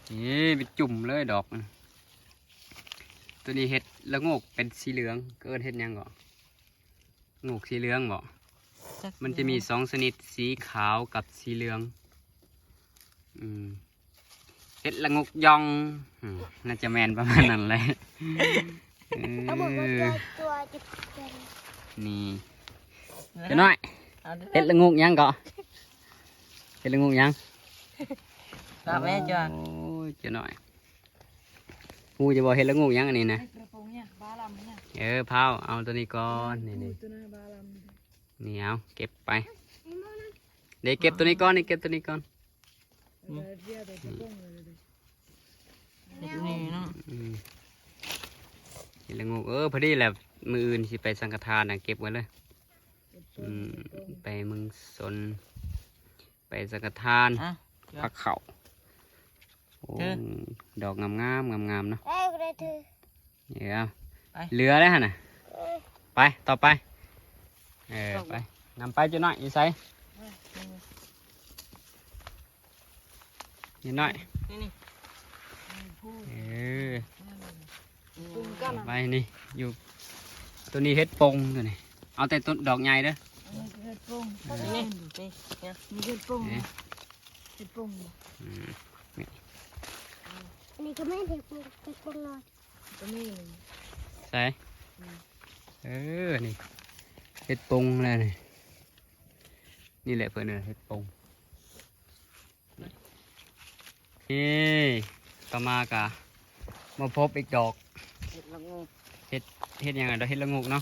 ນີ້ເປັນຈຸ່ມເລີຍດອກມັນ. ໂຕນີ້ເຫັດລະໂງກເປັນສີເຫຼືອງ ເອີ້ນເຫັດຫຍັງເກາະ? ລະໂງກສີເຫຼືອງເບາະ? ຈັກ ມັນຈະມີສອງຊະນິດ ສີຂາວກັບສີເຫຼືອງ. ອືມ ເຫັດລະໂງກຢອງ ອືມ ໜ້າຈະແມ່ນປະມານນັ້ນແຫຼະ. ເອີ ເອົາໝົດ ເອີ ມາຕົວ ຕົວ ຕົວ ນີ້ ເຈົ້ານ້ອຍ ເອົາເດີ ເຫັດລະໂງກຫຍັງເກາະ? ເຫັດລະໂງກຫຍັງ? ຕອບແມ່ຈ້ວງ. ໂອ້ຍ ເຈົ້ານ້ອຍ ຮູ້ຢູ່ບໍ່ ເຫັດລະໂງກຫຍັງອັນນີ້ນະ? ເອີ ພ້າວ ເອົາໂຕນີ້ກ່ອນ ນີ້ ນີ້ ໂຕນັ້ນບາລຳ ນີ້ ເອົາເກັບໄປ ເດ້ ເກັບໂຕນີ້ກ່ອນ ນີ້ ເກັບໂຕນີ້ກ່ອນ. ອືມ ເຮັດນີ້ເນາະ ອືມ ເຫັດລະໂງກ ເອີ ພໍດີແຫຼະ ມື້ອື່ນຊິໄປສັງກະທານນະ ເກັບໄວ້ເລີຍ. ອືມ ໄປເມືອງຊົນ ໄປສັງກະທານ ອ່ະ ຜັກເຂົ້າ. ໂອ້ ເອີ ດອກງາມໆ ງາມໆ ເນາະ ເອີ ເຫຼືອແລ້ວຫັ້ນນະ. ເອີ ໄປ ຕໍ່ໄປ ເອີ ໄປ ນຳໄປເຈົ້ານ້ອຍ ຢູ່ໃສ? ເອີ ນີ້ ນີ້ ເຈົ້ານ້ອຍ ນີ້ ນີ້ ນີ້ ເອີ ປຸງກັນ ໄປນີ້ ຢູ່ ໂຕນີ້ເຫັດປົງ ໂຕນີ້ ເອົາແຕ່ຕົ້ນດອກໃຫຍ່ເດີ. ອັນນີ້ເຫັດປົງ ເອີ ນີ້ ນີ້ເຫັດປົງ ເອີ ເຫັດປົງ ອືມ ນີ້ ອັນນີ້ກໍແມ່ນເຫັດປົງ ເຫັດປົງນ້ອຍ ກໍມີ ໃສ? ອືມ ເອີ ນີ້ ເຫັດປົງແລ້ວນີ້ ນີ້ແຫຼະເພິ່ນເອີ້ນເຫັດປົງ. ເອີ ຕໍ່ມາກະມາພົບອີກດອກ ເຫັດລະໂງກ ເຫັດ ເຫັດຫຍັງລະ? ດອກເຫັດລະໂງກເນາະ.